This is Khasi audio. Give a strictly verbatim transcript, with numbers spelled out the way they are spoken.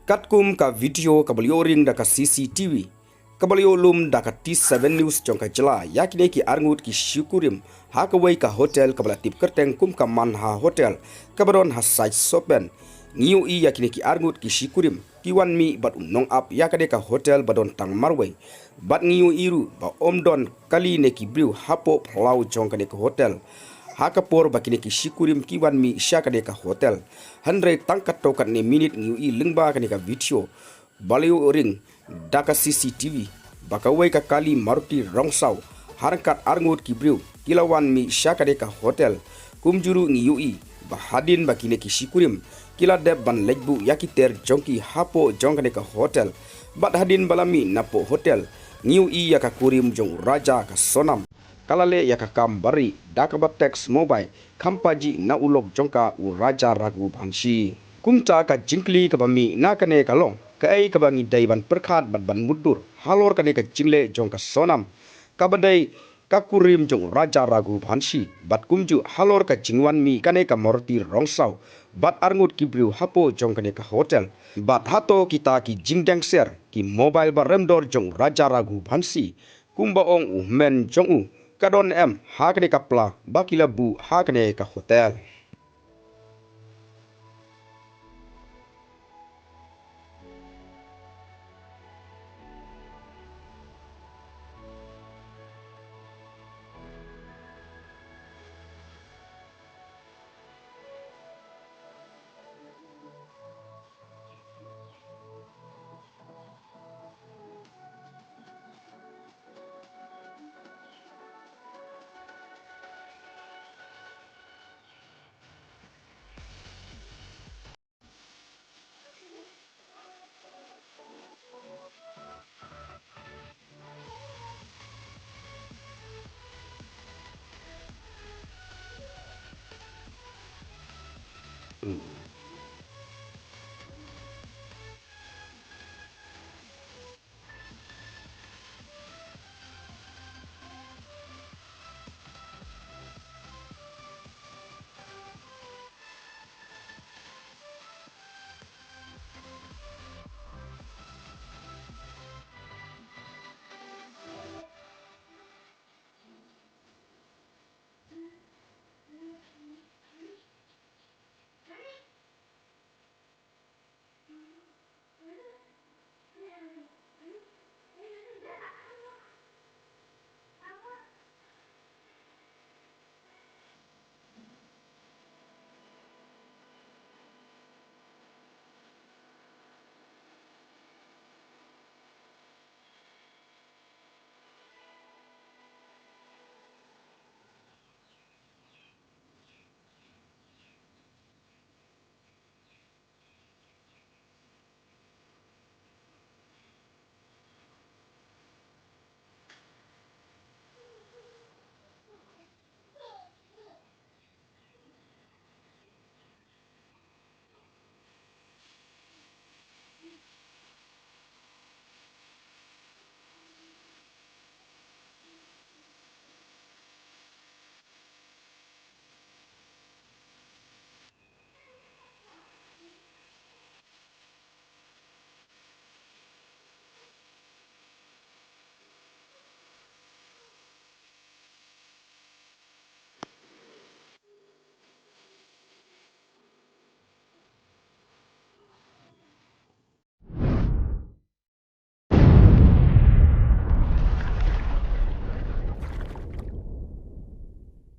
Katkum ka video kaba la ïoh ring da ka C C T V, kaba la ïoh lum da ka T seven News jong ka jylla, ïa kine ki arngut ki shikurim ha kawei ka hotel kaba la tip kyrteng kum ka Manha Hotel, kaba don ha Side Sopen. Ngi ïohi ïa kine ki arngut ki shikurim ki wan mih bad u nongap ïa kane ka hotel ba don tang marwei. Bad ngi ïohi ruh ba ym don kali ne ki briew hapoh phyllaw jong kane ka hotel ha ka por ba kine ki shikurim ki wan mih sha kane ka hotel. Hynrei tang katto katne minit ngi ïohi lyngba kane ka video ba la ïoh ring da ka C C T V ba kawei ka kali Maruti Rongsaw ha ryngkat arngut ki briew ki la wan mih sha kane ka hotel. Kumjuh ruh ngi ïohi ba hadien ba kine ki shikurim ki la dep ban leit buh ïa ki ter jong ki hapoh jong kane ka hotel. Bad hadien ba la mih napoh hotel, ngi ïohi ïa ka kurim jong u Raja ka Sonam ka la leh ïa ka kam bari da kaba text mobile kham pajih na u lok jong ka u Raja Raghuvanshi. Kumta ka jingkylli kaba mih na kane ka long, kaei kaba ngi dei ban pyrkhat bad ban mutdur halor kane ka jingleh jong ka Sonam, kaba dei ka kurim jong u Raja Raghuvanshi, bad kumjuh halor ka jingwan mih kane ka Maruti Rongsaw bad arngut ki briew hapoh jong kane ka hotel. Bad hato kita ki jingdeng ser, ki mobile ba rem dor jong u Raja Raghuvanshi, kumba ong u hynmen jong u, ka don em ha kane ka pla ba ki la buh ha kane ka hotel?